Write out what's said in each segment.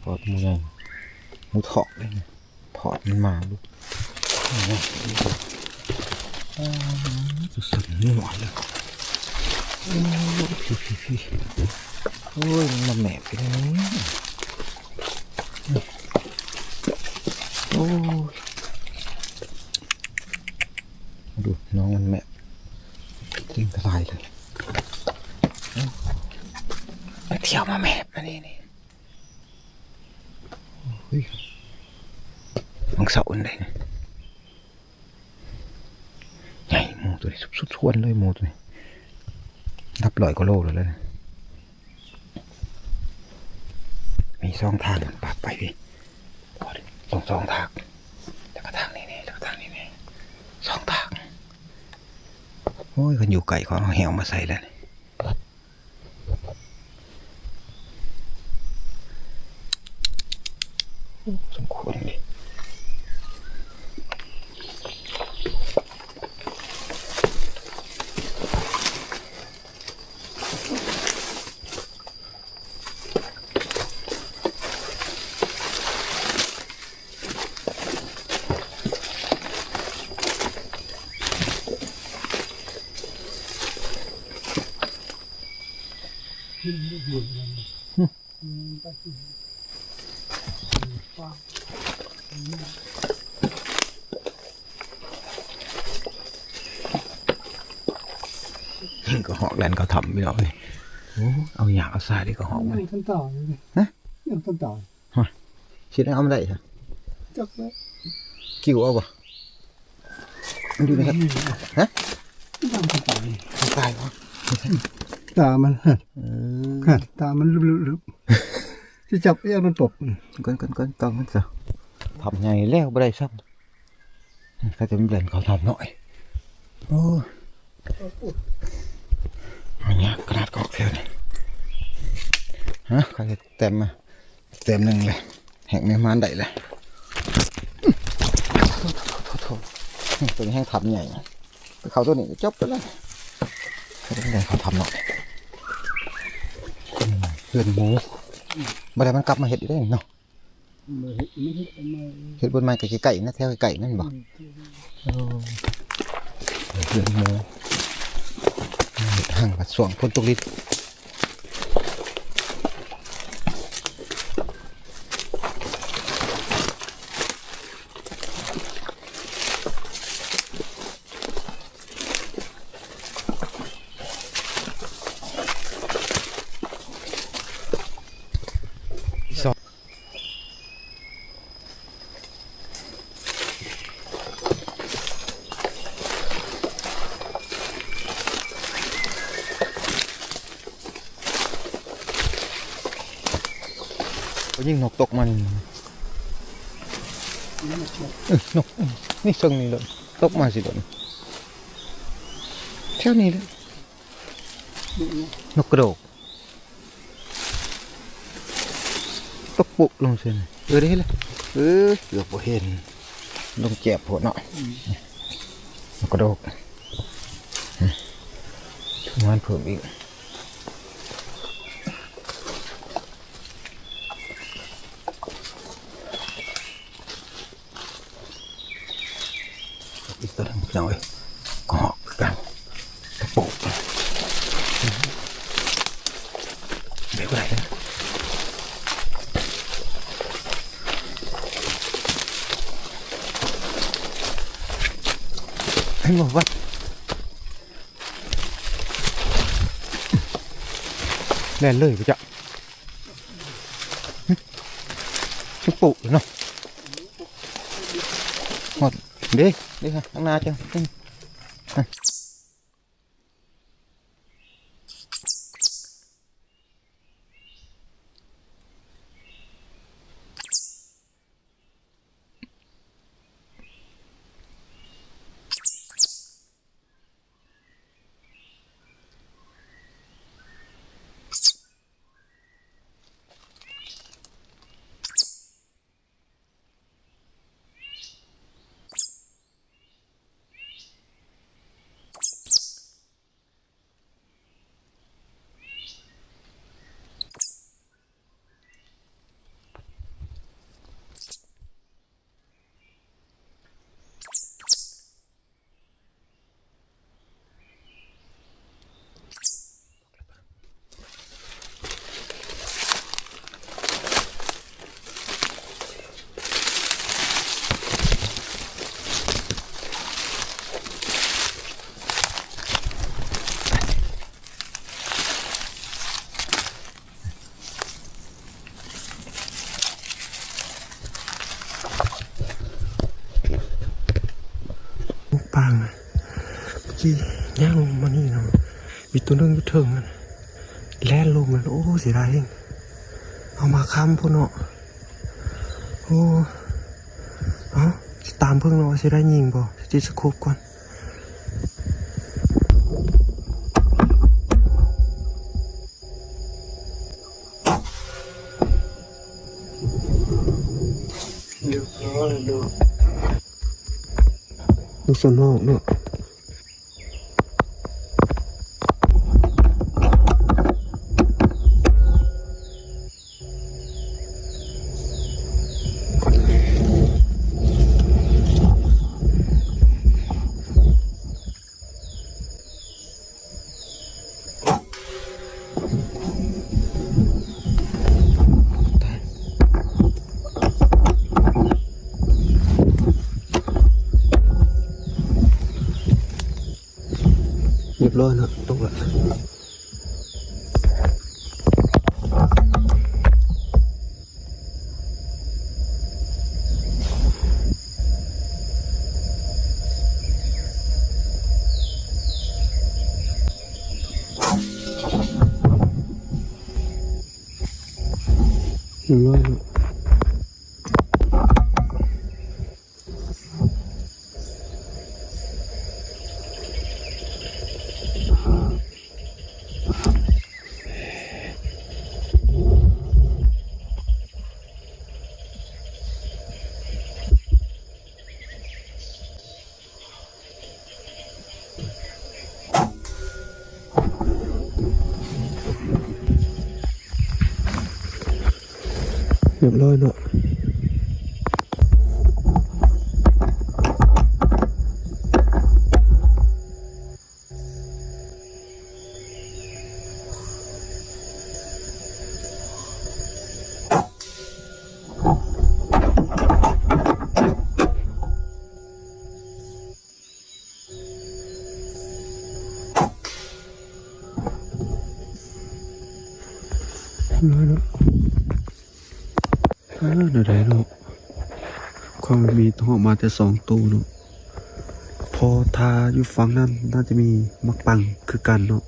ປອດໝູໃຫຍ່ ໝູຖອກເດ້ ຖອດມັນມາດູ ອາ ຕົວສັ່ນໝວດເລີຍ ໂອ້ຍ ໂອ້ຍ ມັນມາແມບຢູ່ໃນນີ້ ໂອ້ຍ ດູນ້ອງມັນແມບ ເກັ່ງທະລາຍເລີຍ ໄປທ່ຽວມາແມບ ອັນນີ້ນີ້ ເຮີ້ຍ ມັນເຊົາອັນໃດນີ້ ໃຫຍ່ໝູໂຕນີ້ ສຸດໆ ຊວນເລີຍໝູໂຕນີ້ ນັບຮ້ອຍກວ່າໂລແລ້ວແຫຼະ ມີສອງທາງ ປາກໄປພີ້ ຕ້ອງສອງທາງ ແລ້ວກໍທາງນີ້ແດ່ ແລ້ວກໍທາງນີ້ແດ່ ສອງທາງ ໂອ້ຍ ຄັນຢູ່ໄກເຂົາເອົາແຮ້ວມາໃສ່ແລ້ວນີ້. ສົມຄວນເດ. ກໍຮອກແລ່ນເຂົ້າຖ້ຳພີ່ນ້ອງເອີຍ. ໂອ້ ເອົາຫຍ້າເອົາຊາຍເດ້ກໍຮອກມັນ. ຍັງທັນຕາຍຢູ່ເດ້. ຮະ? ຍັງທັນຕາຍ. ຮະ ຊິໄດ້ເອົາມາໄດ້ຊະ ຈັກແລ້ວ ກິ້ວເອົາບໍ່? ມັນຢູ່ໃນ ຮະ? ຍັງທັນຕາຍ. ຕາຍບໍ່? ຕາມັນ ເອີ ຕາມັນລຶບໆ ຊິຈັບອີ່ຫຍັງມັນຕົກ. ກ່ອນໆໆ ຕ້ອງມັນຊະ ຖ້ຳໃຫຍ່ແລ້ວບໍ່ໄດ້ຊ້ຳ. ເຂົາຈະແລ່ນເຂົ້າຖ້ຳນ້ອຍ. ໂອ້ ຫາຍາກຂະໜາດກອກແຖວນີ້. ຮະ ເຂົາເຮັດແຕ້ມມາ ແຕ້ມໜຶ່ງເລີຍ ແຮງແມ່ມານໄດ້ເລີຍ. ໂທ້ໆ ໂທ້ໆ ໂທ້ໆ ຕົວນີ້ແຮງຖ້ຳໃຫຍ່ ໄປເຂົ້າຕົວນີ້ກໍຈົບໄປເລີຍ. ເຂົາຈະແລ່ນເຂົ້າຖ້ຳນ້ອຍ. ເຮືອນໝູ ບໍ່ໄດ້ ມັນກັບມາເຮັດອີກເດ້ເນາະ. ເຮັດ ເຮັດ ເຮັດບ່ອນໃໝ່ກໍໃກ້ໆນະ ແຖວໃກ້ໆນັ້ນບໍ່? ອືມ ໂອ້ ເຮືອນໝູ ເຮັດຮັງບັດຊ່ວງຝົນຕົກລິນ. ຍິງນົກຕົກມານີ້ ເອີ ນົກ ນີ້ເຊິ່ງນີ້ໂລດ ຕົກມາຊິໂລດ ແຖວນີ້ແຫຼະ. ນົກກະໂດກ ຕົກປຸລົງເຊິ່ງ. ເອີ ໄດ້ເຫັນແລ້ວ ເອີ ເກືອບບໍ່ເຫັນ ລົງແຈບໂພດເນາະ. ອືມ ນົກກະໂດກ ອືມ ທຳງານເພີ່ມອີກ. ອີກຕົວໜຶ່ງພີ່ນ້ອງເອີຍ ກໍຮອກຄືກັນ ຕະປູ ເບກບໍ່ໄດ້ເລີຍ. ເຫັນບໍ່ວ່າ ແລ່ນເລີຍບໍ່ຈັກ. ໂອ້ ເນາະ ຮອດເດ້ ເດ້ ທາງໜ້າເຈົ້າ. ຍ່າງລົງມານີ້ເນາະ ມີຕົວໜຶ່ງຢູ່ເທິງນັ້ນ ແລ່ນລົງນັ້ນ. ໂອ້ ເສຍດາຍແຮງ ເອົາມາຄ່ຳພຸ້ນເນາະ. ໂອ້ ເອົ້າ ຊິຕາມເບິ່ງເນາະ ຊິໄດ້ຍິງບໍ່ ຊິຕິດສະໂຄບກ່ອນ. ລູກສະນອກເນາະ. ຮຽບຮ້ອຍເນາະ ຕົກລະ. ຮຽບຮ້ອຍເນາະ. ຮຽບຮ້ອຍເນາະ. ເອີ ແນວໃດເນາະ ຄວາມມີຕົວຮອກມາແຕ່ສອງໂຕເນາະ. ເພາະຖ້າຢູ່ຝັ່ງນັ້ນໜ້າຈະມີໝາກປັງຄືກັນເນາະ.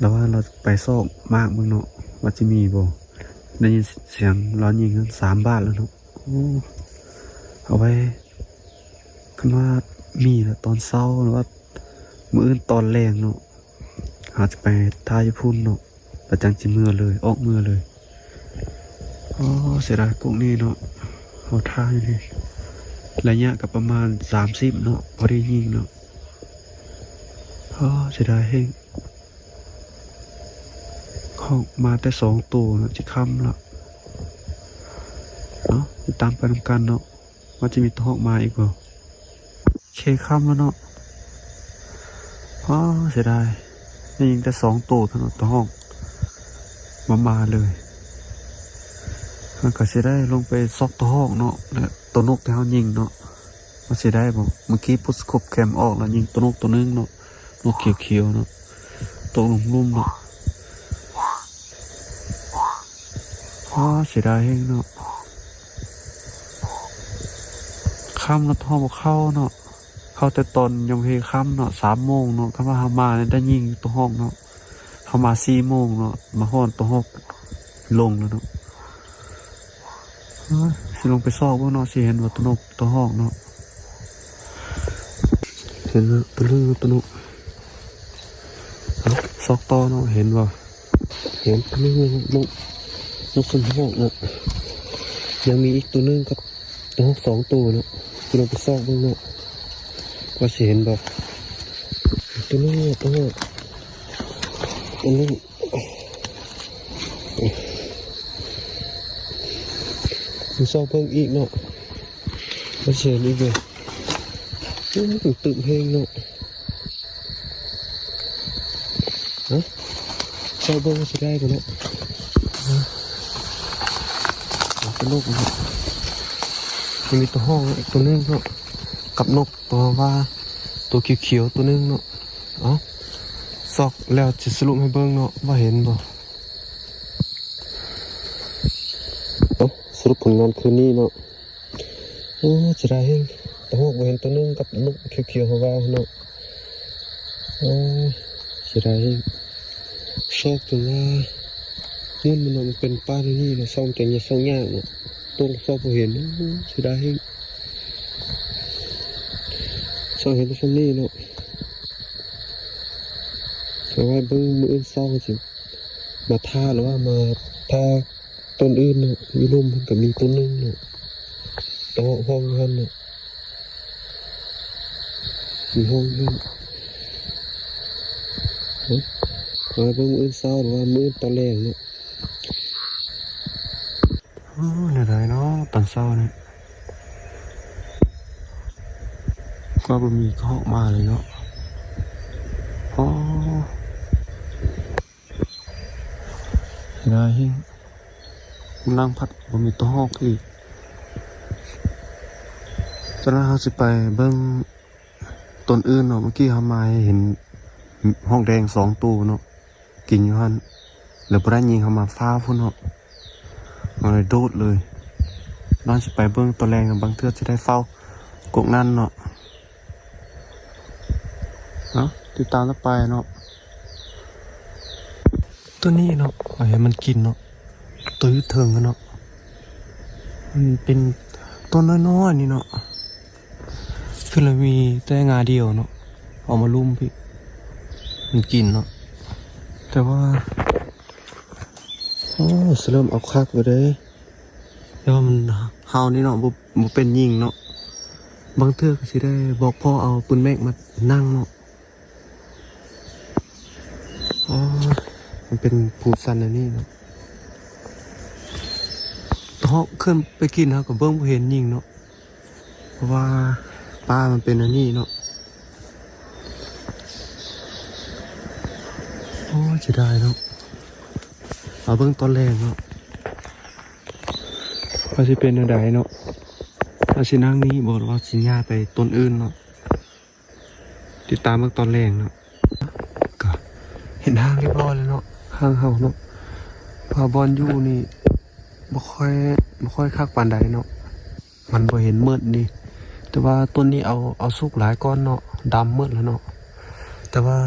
ລະວ່າລາວໄປຊອກໝາກເບິ່ງເນາະ ວ່າຈະມີບໍ່. ໄດ້ຍິນສຽງລາວຍິງສາມບາດແລ້ວເນາະ. ໂອ້ ເອົາໄວ້ ຄັນວ່າມີລະຕອນເຊົ້າ ຫຼືວ່າມື້ອື່ນຕອນແລງເນາະ ເຮົາຈະໄປຖ້າຢູ່ພຸ້ນເນາະ ລະຈັ່ງຊິເມືອເລີຍ ອອກເມືອເລີຍ. ໂອ້ ເສຍດາຍກົກນີ້ເນາະ ເຮົາຖ້າຢູ່ນີ້ ໄລຍະກໍປະມານສາມສິບເນາະ ພໍໄດ້ຍິງເນາະ. ໂອ້ ເສຍດາຍແຮງ ຮອກມາແຕ່ສອງໂຕເນາະ ຊິຄ່ຳລະເນາະ. ຕິດຕາມໄປນຳກັນເນາະ ວ່າຈະມີຕົວຮອກມາອີກບໍ່. ເຄ ຄ່ຳແລ້ວເນາະ. ໂອ້ ເສຍດາຍ ໄດ້ຍິງແຕ່ສອງໂຕເທົ່ານັ້ນ ຕົວຮອກບໍ່ມາເລີຍ. ເຮົາກໍຊິໄດ້ລົງໄປຊອກຕົວຮອກເນາະ ແລະ ຕົວນົກທີ່ເຮົາຍິງເນາະ ວ່າຊິໄດ້ບໍ່. ເມື່ອກີ້ປຸດສະໂຄບແຄມອອກແລ້ວ ຍິງຕົວນົກຕົວໜຶ່ງເນາະ ນົກຂຽວໆເນາະ ຕົກລົງລຸ່ມເນາະ. ໂອ້ ເສຍດາຍແຮງເນາະ ຄ່ຳແລ້ວ ຕົວຮອກບໍ່ເຂົ້າເນາະ. ເຂົ້າແຕ່ຕອນຍັງບໍ່ເຫັນຄ່ຳເນາະ ສາມໂມງເນາະ. ຄັນວ່າເຮົາມານີ້ໄດ້ຍິງຕົວຮອກເນາະ ເຮົາມາສີ່ໂມງເນາະ ມາຮອດຕົວຮອກລົງແລ້ວເນາະ. ເອີ ຊິລົງໄປຊອກເບິ່ງເນາະ ຊິເຫັນບໍ່ຕົວນົກຕົວຮອກເນາະ. ເຫັນແລ້ວ ຕົວໜຶ່ງຕົວນົກ ເອົ້າ ຊອກຕໍ່ເນາະ ເຫັນບໍ່? ເຫັນຕົວໜຶ່ງ ນົກ ນົກສົນຮອກເນາະ. ຍັງມີອີກຕົວໜຶ່ງກັບຕົວຮອກສອງໂຕເນາະ. ຊິລົງໄປຊອກເບິ່ງເນາະ ວ່າຊິເຫັນບໍ່? ຕົວໜຶ່ງຕົວຮອກ ຕົວໜຶ່ງ ມາຊອກເບິ່ງອີກເນາະ ວ່າຊິເຫັນອີກບໍ່? ໂອ້ ມັນຕຶບແຮງເນາະ. ຮະ ຊອກເບິ່ງວ່າຊິໄດ້ບໍ່ເນາະ. ຕົວນົກເນາະ ຍັງມີຕົວຮອກອີກຕົວໜຶ່ງເນາະ ກັບນົກ ຕົວວ່າ ຕົວຂຽວໆຕົວໜຶ່ງເນາະ. ເອົ້າ ຊອກແລ້ວຊິສະຫຼຸບໃຫ້ເບິ່ງເນາະ ວ່າເຫັນບໍ່. ເອົ້າ ສະຫຼຸບຜົນງານຄືນນີ້ເນາະ. ໂອ້ ເສຍດາຍແຮງ ຕົວຮອກບໍ່ເຫັນຕົວໜຶ່ງກັບນົກຂຽວໆເຮົາວ່າເນາະ. ໂອ້ ເສຍດາຍແຮງ. ຊອກຈົນວ່າ ມັນ ມັນເປັນປ່າແນວນີ້ເນາະ, ຊອກຈົນຍາກ ຊອກຍາກເນາະ, ຕົກຊອກບໍ່ເຫັນ. ໂອ້ ເສຍດາຍແຮງ. ຊອກເຫັນແຕ່ສ່ຳນີ້ເນາະ. ສະວ່າເບິ່ງມື້ອື່ນເຊົ້າຊິມາຖ້າ ຫຼືວ່າມາຖ້າ ຕົ້ນອື່ນເນາະ, ຢູ່ລຸ່ມເພິ່ນກໍມີຕົ້ນໜຶ່ງເນາະ, ຕະເຫາະຫ້ອງຢູ່ຫັ້ນເນາະ, ມີຫ້ອງຢູ່ຫັ້ນ. ເອີ ເບິ່ງມື້ອື່ນເຊົ້າ ຫຼືວ່າມື້ອື່ນຕອນແລງເນາະ. ໂອ້ ແນວໃດເນາະ ຕອນເຊົ້ານີ້ ກໍບໍ່ມີກະເຫາະມາເລີຍເນາະ. ໂອ້ ເສຍດາຍແຮງ, ກຳລັງພັດບໍ່ມີຕົວຮອກອີກ. ຕອນນັ້ນເຮົາຊິໄປເບິ່ງຕົ້ນອື່ນເນາະ, ເມື່ອກີ້ເຮົາມາເຫັນຮອກແດງສອງໂຕເນາະ ກິນຢູ່ຫັ້ນ, ແລ້ວບໍ່ໄດ້ຍິງ ເຮົາມາຟ້າວພຸ້ນເນາະ, ເຮົາເລີຍໂດດເລີຍ. ເຮົາຊິໄປເບິ່ງຕອນແລງ ບາງເທື່ອຊິໄດ້ເຝົ້າກົກນັ້ນເນາະ. ເອົາ ຕິດຕາມຕໍ່ໄປເນາະ. ໂຕນີ້ເນາະ ເອົາໃຫ້ມັນກິນເນາະ, ໂຕຢູ່ເທິງເນາະ, ມັນເປັນໂຕນ້ອຍໆນີ້ເນາະ, ຄືລະມີແຕ່ງາດຽວເນາະ, ເອົາມາລຸ່ມພີ້ ມັນກິນເນາະ. ແຕ່ວ່າ ໂອ້ ສະເລີ່ມເອົາຄັກຢູ່ເດ້. ແຕ່ວ່າມັນເຫົ່ານີ້ເນາະ ບໍ່ ບໍ່ເປັນຍິງເນາະ. ບາງເທື່ອກໍຊິໄດ້ບອກພໍ່ເອົາປືນແມັກມານັ່ງເນາະ. ອໍ ມັນເປັນພູຊັນອັນນີ້ເນາະ. ເຮົາຂຶ້ນໄປກິນ ເຮົາກໍເບິ່ງບໍ່ເຫັນຍິງເນາະ. ເພາະວ່າປ່າມັນເປັນອັນນີ້ເນາະ. ໂອ້ ເສຍດາຍເນາະ. ເອົາເບິ່ງຕອນແລງເນາະ ວ່າຊິເປັນແນວໃດເນາະ. ວ່າຊິນັ່ງນີ້ບໍ່ ຫຼືວ່າຊິຍ້າຍໄປຕົ້ນອື່ນເນາະ. ຕິດຕາມເບິ່ງຕອນແລງເນາະ. ກໍເຫັນທາງຮຽບຮ້ອຍແລ້ວເນາະ ທາງເຮົາເນາະ. ເພາະວ່າບ່ອນຢູ່ນີ້ບໍ່ຄ່ອຍ ບໍ່ຄ່ອຍຄັກປານໃດເນາະ. ມັນບໍ່ເຫັນໝົດນີ້ ແຕ່ວ່າຕົ້ນນີ້ເອົາ ເອົາສຸກຫຼາຍກ່ອນເນາະ ດຳໝົດແລ້ວເນາະ. ແຕ່ວ່າ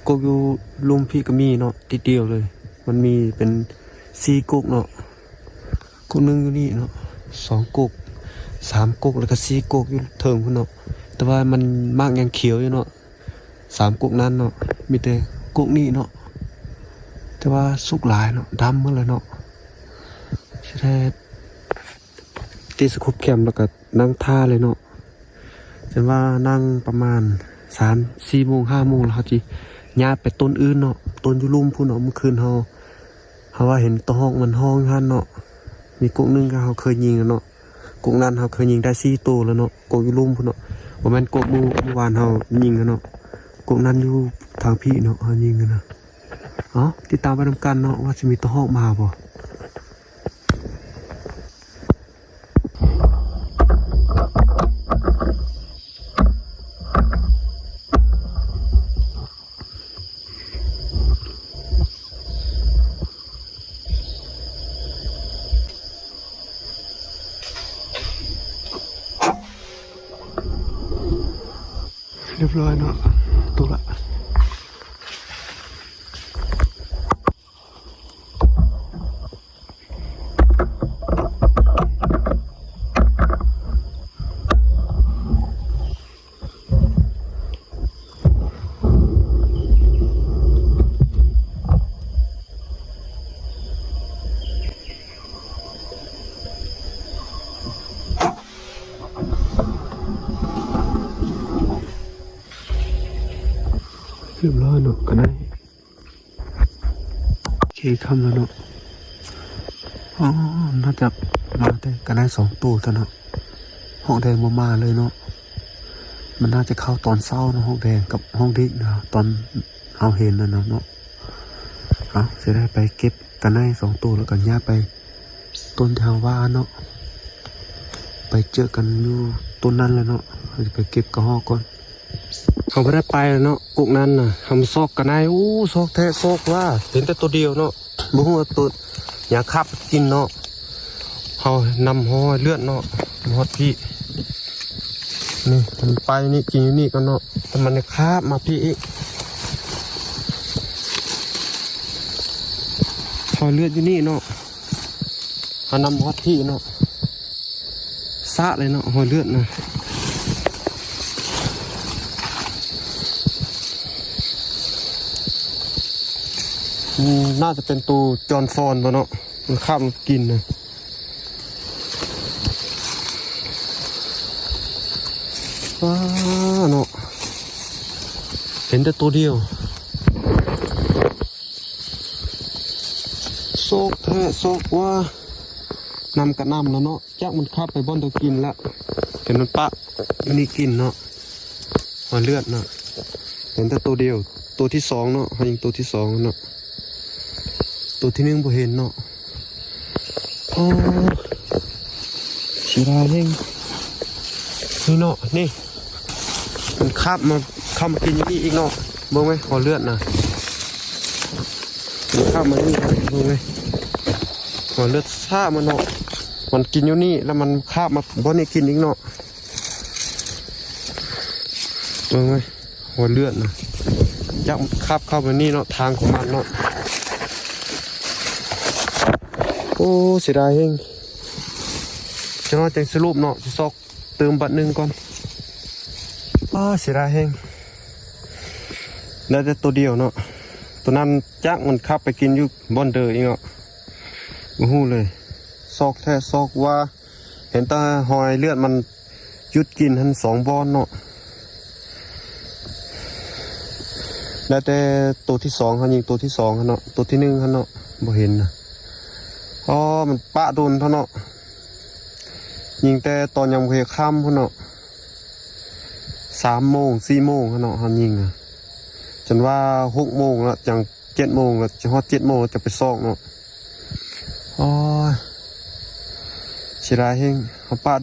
ກົກຢູ່ລຸ່ມພີ້ກໍມີເນາະ ຕິດດຽວເລີຍ. ມັນມີເປັນສີ່ກົກເນາະ, ກົກໜຶ່ງຢູ່ນີ້ເນາະ ສອງກົກ ສາມກົກ ແລ້ວກໍສີ່ກົກຢູ່ເທິງພຸ້ນເນາະ. ແຕ່ວ່າມັນໝາກຍັງຂຽວຢູ່ເນາະ ສາມກົກນັ້ນເນາະ. ມີແຕ່ກົກນີ້ເນາະ ແຕ່ວ່າສຸກຫຼາຍເນາະ ດຳໝົດແລ້ວເນາະ. ຊິໄດ້ຕິດສະຄຸບແຄມ ແລ້ວກໍນັ່ງຖ້າເລີຍເນາະ. ຈົນວ່ານັ່ງປະມານສາມສີ່ໂມງ ຫ້າໂມງ ແລ້ວເຮົາຊິຍ້າຍໄປຕົ້ນອື່ນເນາະ ຕົ້ນຢູ່ລຸ່ມພຸ້ນເນາະ. ມື້ຄືນເຮົາ ເຮົາວ່າເຫັນຕະຮອກມັນຮ້ອງຢູ່ຫັ້ນເນາະ. ມີກົກໜຶ່ງກໍເຮົາເຄີຍຍິງແລ້ວເນາະ. ກົກນັ້ນເຮົາເຄີຍຍິງໄດ້ສີ່ໂຕແລ້ວເນາະ ກົກຢູ່ລຸ່ມພຸ້ນເນາະ. ບໍ່ແມ່ນກົກມື້ ມື້ວານເຮົາຍິງຫັ້ນເນາະ. ກົກນັ້ນຢູ່ທາງພີ້ເນາະ ເຮົາຍິງຫັ້ນນະ. ເອົາ ຕິດຕາມໄປນຳກັນເນາະ ວ່າຊິມີຕະຮອກມາບໍ່. ຮຽບຮ້ອຍເນາະ ຕົກລະ. ຮຽບຮ້ອຍເນາະ ກະໄດ້. ໂອເຄ ຄ່ຳແລ້ວເນາະ. ອໍ ໜ້າຈະມາແຕ່ກະໄດ້ສອງໂຕເທົ່ານັ້ນເນາະ. ຮອກແດງບໍ່ມາເລີຍເນາະ. ມັນໜ້າຈະເຂົ້າຕອນເຊົ້າເນາະ ຮອກແດງກັບຮອກດິກນະ ຕອນເຮົາເຫັນນັ້ນນະເນາະ. ເອົາ ຊິໄດ້ໄປເກັບກະໄນສອງໂຕ ແລ້ວກໍຍ້າຍໄປ ຕົ້ນທີ່ເຮົາວ່າເນາະ ໄປເຈີກັນຢູ່ຕົ້ນນັ້ນແຫຼະເນາະ. ເຮົາຈະໄປເກັບກະຮອກກ່ອນ. ເຮົາບໍ່ໄດ້ໄປແລ້ວເນາະ ກົກນັ້ນນະ. ເຮົາມາຊອກກະໄນ ໂອ້ ຊອກແທ້ຊອກວ່າ ເຫັນແຕ່ໂຕດຽວເນາະ. ບໍ່ຮູ້ວ່າໂຕຫຍັງຄາບກິນເນາະ. ເຮົານຳຮອຍເລືອດເນາະ ມາຮອດພີ້. ນີ້ ມັນໄປນີ້ ກິນຢູ່ນີ້ກ່ອນເນາະ. ມັນຄາບມາພີ້ອີກ. ຮອຍເລືອດຢູ່ນີ້ເນາະ. ເຮົານຳຮອດພີ້ເນາະ. ຊະເລີຍເນາະ ຮອຍເລືອດນະ. ອືມ ໜ້າຈະເປັນໂຕຈອນຟອນບໍ່ເນາະ ມັນຄາບມາກິນນະ. ວ້າເນາະ ເຫັນແຕ່ໂຕດຽວ. ຊອກແທ້ຊອກວ່າ ນຳກະນຳແລ້ວເນາະ. ຈັກມັນຄາບໄປບ່ອນໃດກິນລະ ເຫັນມັນປະຢູ່ນີ້ກິນເນາະ. ຮອຍເລືອດເນາະ ເຫັນແຕ່ໂຕດຽວ. ໂຕທີສອງເນາະ ເຮົາຍິງໂຕທີສອງເນາະ. ໂຕທີໜຶ່ງບໍ່ເຫັນເນາະ. ໂອ້ ເສຍດາຍແຮງ. ນີ້ເນາະ ນີ້ ມັນຄາບມາ ເຂົ້າມາກິນຢູ່ນີ້ອີກເນາະ. ເບິ່ງເວີຍ ຮອຍເລືອດນະ ມັນຄາບມານີ້. ເບິ່ງເວີຍ ຮອຍເລືອດຊະມັນເນາະ. ມັນກິນຢູ່ນີ້ ແລ້ວມັນຄາບມາບ່ອນນີ້ກິນອີກເນາະ. ເບິ່ງເວີຍ ຮອຍເລືອດນະ ຈັກມັນຄາບເຂົ້າມານີ້ເນາະ ທາງຂອງມັນເນາະ. ໂອ້ ເສຍດາຍແຮງ. ຈັກໜ້ອຍຈັ່ງສະຫຼຸບເນາະ ຊິຊອກ ຕື່ມບາດໜຶ່ງກ່ອນ. ອ້າ ເສຍດາຍແຮງ ໄດ້ແຕ່ໂຕດຽວເນາະ. ໂຕນັ້ນຈັກມັນຂັບໄປກິນຢູ່ບ່ອນເດີອີກເນາະ ບໍ່ຮູ້ເລີຍ. ຊອກແທ້ຊອກວ່າ ເຫັນແຕ່ຮອຍເລືອດມັນຢຸດກິນຫັ້ນສອງບ່ອນເນາະ. ໄດ້ແຕ່ໂຕທີສອງ ເຮົາຍິງໂຕທີສອງຫັ້ນເນາະ ໂຕທີໜຶ່ງຫັ້ນເນາະ ບໍ່ເຫັນນະ. ອໍ ມັນປະດົນເທົ່າເນາະ. ຍິງແຕ່ຕອນຍັງບໍ່ເຮັດຄ່ຳພຸ້ນເນາະ ສາມໂມງ ສີ່ໂມງຫັ້ນເນາະ ເຮົາຍິງນະ ຈົນວ່າຫົກໂມງລະ ຈັ່ງເຈັດໂມງລະ ຈະຮອດເຈັດໂມງລະ ຈະໄປຊອກເນາະ. ໂອ້ຍ ເສຍດາຍແຮງ ເຮົາປະ